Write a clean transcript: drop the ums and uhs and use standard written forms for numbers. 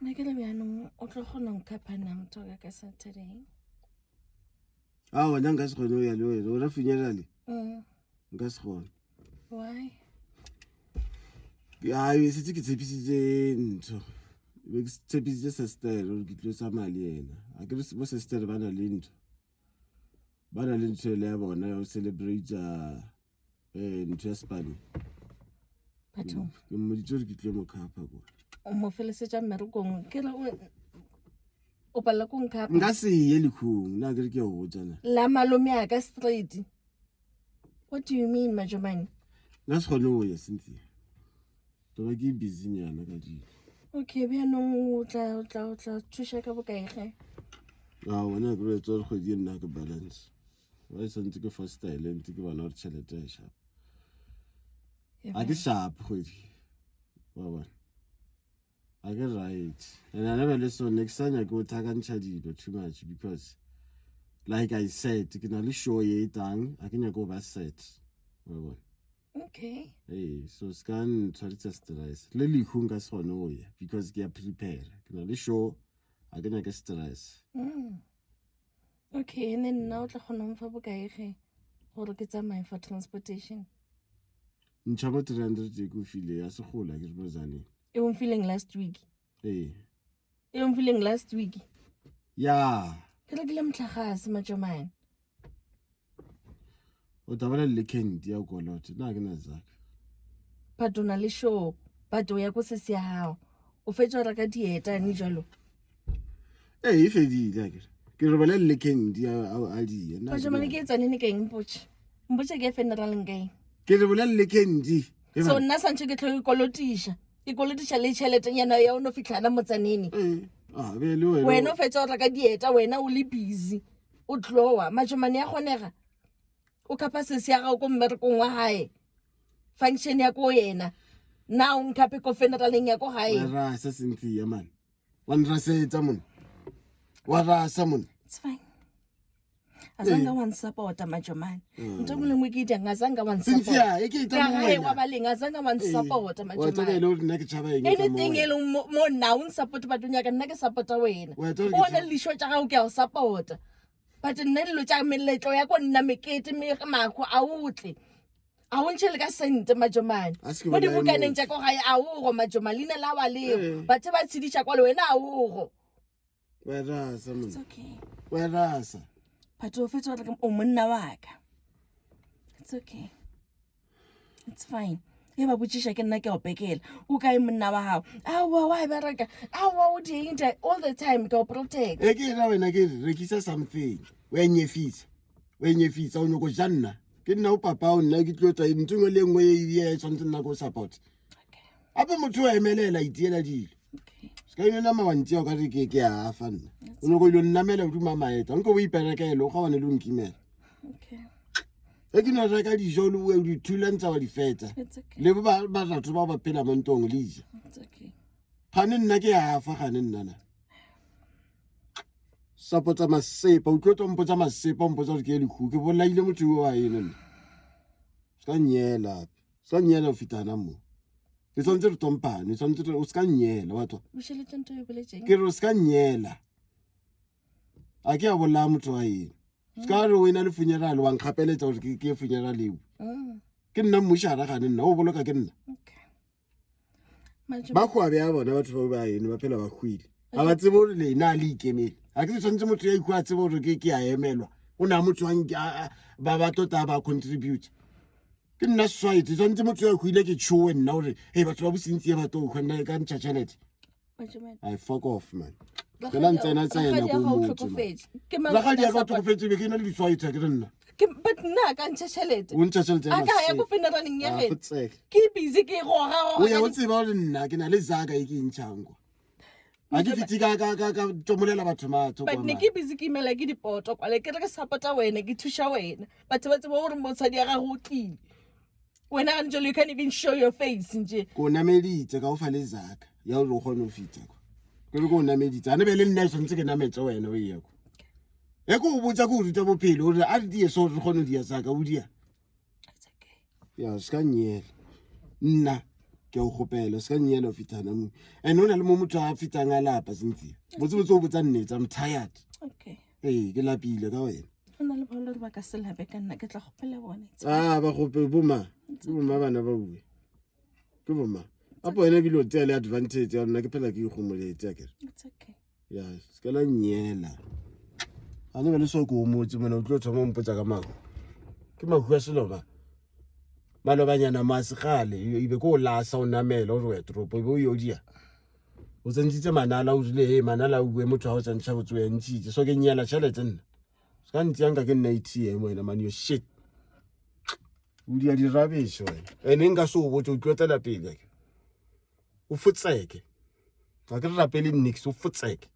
Nna ke re bjanong o tlo kgona go khapha na motho wa ka ka Saturday? Aowa, nna nka se kgone go ya le wena. O ra funeral? Nka se kgone. Why? Ai, setse ke tshepisitse ntho. Be ke tshepisitse sister gore ke tlo tsamaya le yena. A ke re bo sister ba na le ntho. Ba na le ntho ele ya bona ya go celebrate eh ntho ya Spani. Bathong. Ke mmoditse gore ke tlo mo khapha kwa. O mo felesetša mmerekong. Ke re o palela ko nkhapha. Nka se ye lekhung, nna ke re ke a go botsa na. La malome a ka straight. What do you mean, Majomane? Nka se kgone go ya Cynthia. Toba ke busy nyana ka dilo. Okay, bjanong o tla o tla o tla thuša ka bokae ge? A wena ke re tswa kgwedi e nna ke balance. Wa e santse ke fa style ntse ke bona gore tšhelete ya sharp. A ke sharp kgwedi. Wa bona. A ke right. And I never listen ne ke sa nyake go thakantšha dilo too much because like I said ke na le show ye e tang a ke nyake go ba set. Wa bona. Okay. Ee, so se ka ntshwaritsa stress. Le lehu nka se kgone go ya because ke ya prepare. Ke na le show a ke nyake stress. Okay, and then nna o tla kgona go mfa bokae ge gore ke tsamaye for transportation? Ntšha mo 300 e ke o file ya segola ke re mo zaneng. E o mfileng last week. Ee. E o mfileng last week. Ya. Ke rekile motlagase majomane. O tla bolela le Candy ya kolote nna ke na zaka. But o na le show but o ya ko sesi ya gago o fetsa o reka dieta ane jalo. Ee e fedile akere. Ke re bolele le Candy a di. Majomane ke e tsanene ka eng mpotše. Mpotše ke e funeral ka eng. Ke re bolele le Candy. So nna santše ke tlho ke kolotiša. Ke kolotiša le tšheletenyana ya o no fitlhana motsanene. Ee. Ah, be le wena. Wena o fetsa o reka dieta wena o le busy. O tloa majomane ya kgonega. O kapa sesi ya gago ko mmerekong wa gae. Function ya ko yena. Na o nkhape ko funeraleng ya ko gae. Wa rasa Cynthia man. Wa nrasetsa mona. Wa rasa mona. It's fine. Azange wa nsupporta majomane. Ntho e nngwe le nngwe ke e dirang azange wa nsupporta. Cynthia, e ke e Ka gae tsa wa baleng azange wa nsupporta Wa tseba majomane. e le gore nna ke tšhaba eng ka Anything mo e leng mo mo nna o nsupporte but o nyaka nna ke supporta wena. Wa tseba O ke bona tšhaba- dišo tša gago ke a o support-a. But nna dilo tša meletlo ya ko nna mekete mago a o tle. A o ntšhe le ka sente majomane. A se ke Mo bolaye dibukaneng motho. tša ko gae a o go majomane leina la wa leo. Eh. Batho ba tshediša kwale wena a o go. Wa rasa mona. It's okay. Wa rasa. But o fetsa gore o monna wa ka. It's okay. It's fine. E ba botšiša ke nna ke a o pekela. O kae monna wa gago? Aowa wa bereka. Aowa o dieng all the time ke o protect. E ke ra wena ke re rekisa something. O ya nyefisa. O ya nyefisa o nyoko ja nna. Ke nna o papa o nna ke tlo tsa ntho nngwe le nngwe e e tshwanetse nna ko support. Okay. Ape motho o emelela itiela dilo. Okay. Se ka ino nama wa ntšea o ka re ke ke a fa nna. O nyoko ilo nnamela hodima maeta. Nko o iperekele o ga wane le o nkimela. Okay. Ge ke no reka dijo le o di thulantsa wa di fetsa. It's okay. Le ba batho ba ba phela mo ntong le ja. It's okay. Gane nna ke a fa gane nna na. Sapotsa masepa, o tlo tlo mpotsa masepa, o mpotsa gore ke e lehu, ke bolaile motho yo wa eno nna. Se ka nnyela, se ka nnyela go fitana mo. Ke tshwanetse re tompane, tshwanetse o se ka nnyela, wa twa. Bušeletša ntho e boletseng. Ke re o se ka nnyela. A ke a bolaya motho wa eno. Se ka re o ena le funeral wa nkgapeletsa gore ke ke funeral eo. Ke nna mmušara gane nna, o boloka ke nna. Okay. Manje Ba hwa bja bona batho ba ba eno ba phela ba hwile. Ga ba tsebe gore lena a le ikemele. Ga ke se tshwanetse motho ya ikwa a tsebe gore ke ke a emelwa. O na motho wa nke ba ba tota ba contribute. Ke nna swaetse tshwanetse motho ya hwile ke tshowe nna gore hey batho ba bosintsi ba tlo hwa nna ka ntšha tšhelete. Majomane. I fuck off man. Ke la ntsena tsena Rakgadi ko ya gago o motse, man. tlhokofetše. Ke mang Rakgadi ya a ka o support- tlhokofetse be ke na le diswaetsa ke re nna. Ke but nna a ka ntšha tšhelete. O ntšha tšhelete ya A ka ya ko masepa. funeraleng ya Ah, geno. go tseke. Ke busy ke goga O ya goga. o tseba gore nna ke na le zaka e ke e ntšhang kwa. A ke fitse ka ka ka ka tomolela batho matho But kwa. ne man. ke busy ke imela ke dipoto kwale ke re ke support-a wena ke thuša wena. Batho ba tseba gore mosadi ya gago o tlile. Wena gane jalo you can't even show your face nje. Ko nameditse ka o fa le zaka ya gore o kgone go fitsa kwa. Ke re ko o nameditse. A ne be le nna e tshwanetse ke nametse wena o ye kwa. E ko o botsa ko o ruta bophelo gore a re die so re kgone go dia zaka o dia. It's okay. Ya se ka nnyela. Nna. Ke a o kgopela, se ka nnyela o fithana mo. And o na le mo motho a fitang a lapa Cynthia. Botse botse o botsa nnete, I'm tired. Okay. Ee, ke lapile ka wena. Go na le bao le gore ba ka se lape ka nna, ke tla kgopela bone. Ah, ba gope boma. Ke boma bana ba bue. Ke boma. Apo wena ebile o tsea le advantage ya nna ke phela ke ikgomoletse akere. It's okay. Ya, se ka la nnyela. A ne ba le so ko motse mona o tlo thoma o mpotsa ka mahu. Ke mahu a seloba. Malobanyana mo a segale e be ko o lasa o namela o re o ya toropo e be o yo dia. O tsentšitse manala o rile he manala o bue motho ga o tsentšha botse o ya ntšitse so ke nnyela tšhelete nna. Se ka ntšea nka ke nna ATM wena man you shit. O dia di rubbish wena. Ene nka se o botse o tlo tswela pele. O fotseke. Ga ke re rapele nix o fotseke.